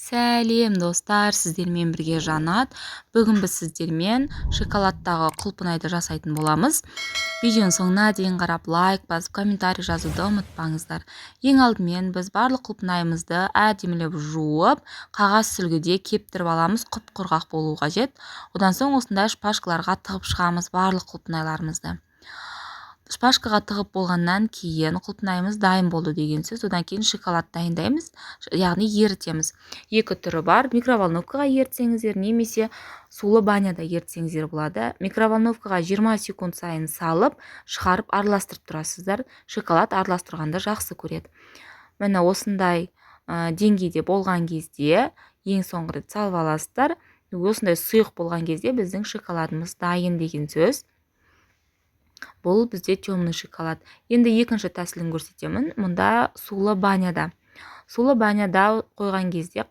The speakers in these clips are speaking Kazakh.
Сәлем, достар! Сіздермен бірге Жанат. Бүгін біз сіздермен шоколадтағы құлпынайды жасайтын боламыз. Видеоның соңына дейін қарап, лайк басып, комментарий жазуды ұмытпаңыздар. Ең алдымен біз барлық құлпынайымызды әдемілеп жуып, қағаз сүлгіде кептіріп аламыз. Құп құрғақ болуы қажет. Одан соң осындай шпажкаларға тығып шығамыз барлық құлпынайларымызды. Шпажкаға тығып болғаннан кейін құлпынайымыз дайын болды деген сөз. Одан кейін шоколад дайындаймыз, яғни ерітеміз. Екі түрі бар: микроволновкаға ерітсеңіздер немесе сулы баняда ерітсеңіздер болады. Микроволновкаға 20 секунд сайын салып, шығарып, араластырып тұрасыздар. Шоколад араластырғанды жақсы көреді. Міне, осындай деңгейде болған кезде ең соңғы рет салып аласыздар. Осындай сұйық болған кезде біздің шоколадымыз дайын деген сөз. Бұл бізде темный шоколад. Енді екінші тәсілін көрсетемін. Мұнда сулы баняда. Сулы баняда қойған кезде,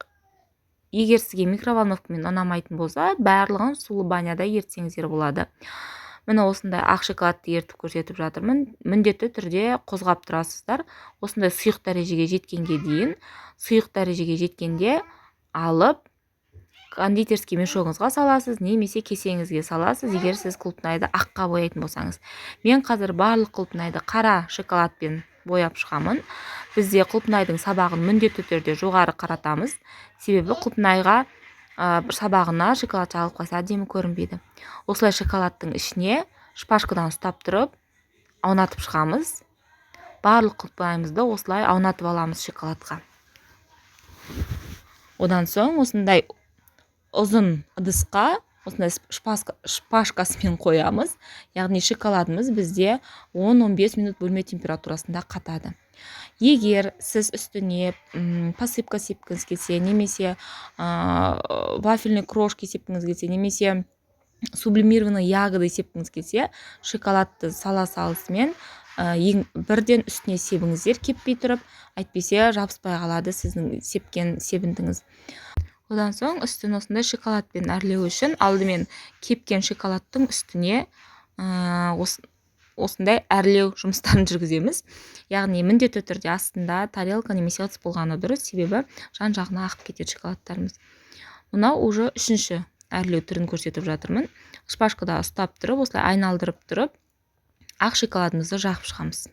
егер сізге микроволновкамен ұнамайтын болса, барлығын сулы баняда ерітсеңіздер болады. Міне, осындай ақ шоколадты ерітіп көрсетіп жатырмын. Міндетті түрде қозғап тұрасыздар осындай сұйық дәрежеге жеткенге дейін. Сұйық дәрежеге жеткенде алып, кондитерский мешогыңызға саласыз немесе кесеңізге саласыз, егер сіз құлпынайды аққа бояйтын болсаңыз. Мен қазір барлық құлпынайды қара шоколадпен бояп шығамын. Бізде құлпынайдың сабағын міндетті түрде жоғары қаратамыз, себебі құлпынайға сабағына шоколад жағылып қалса, әдемі көрінбейді. Осылай шоколадтың ішіне шпажкадан ұстап тұрып аунатып шығамыз. Барлық құлпынайымызды осылай аунатып аламыз шоколадқа. Одан соң осындай ұзын ыдысқа осындай шпажкасымен қоямыз, яғни шоколадымыз бізде 10-15 минут бөлме температурасында қатады. Егер сіз үстіне посыпка сепкіңіз келсе немесе вафельный крошки сепкіңіз келсе немесе сублимированный ягоды сепкіңіз келсе, шоколадты сала салысымен ең бірден үстіне себіңіздер кеппей тұрып, әйтпесе жабыспай қалады сіздің сепкен себіндіңіз. Одан соң үстін осындай шоколадпен әрлеу үшін алдымен кепкен шоколадтың үстіне осындай әрлеу жұмыстарын жүргіземіз. Яғни міндетті түрде астында тарелка немесе ыдыс болғаны дұрыс, себебі жан жағына ағып кетеді шоколадтарымыз. Мынау уже үшінші әрлеу түрін көрсетіп жатырмын. Шпажкада ұстап тұрып, осылай айналдырып тұрып, ақ шоколадымызды жағып шығамыз.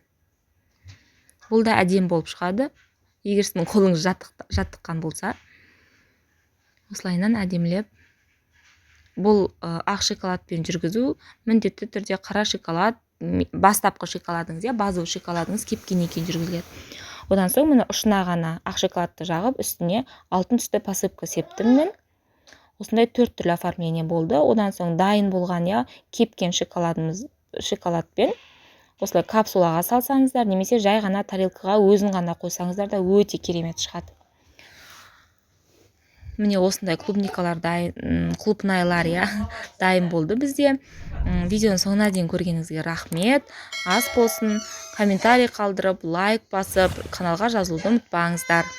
Бұл да әдемі болып шығады, егер сіздің қолыңыз жаттыққан болса. Осылайынан әдемілеп. Бұл ақ шоколадпен жүргізу міндетті түрде қара шоколад, бастапқы шоколадыңыз, иә, базовый шоколадыңыз кепкеннен кейін жүргізіледі. Одан соң, міне, ұшына ғана ақ шоколадты жағып, үстіне алтын түсті посыпка септім мен. Осындай төрт түрлі оформление болды. Одан соң дайын болған, иә, кепкен шоколадымыз шоколадпен осылай капсулаға салсаңыздар немесе жай ғана тарелкаға өзін ғана қойсаңыздар да, өте керемет шығады. Міне, осындай клубникалар дайын, құлпынайлар, иә, дайын болды бізде. Видеоның соңына дейін көргеніңізге рахмет. Ас болсын! Комментарий қалдырып, лайк басып, каналға жазылуды ұмытпаңыздар.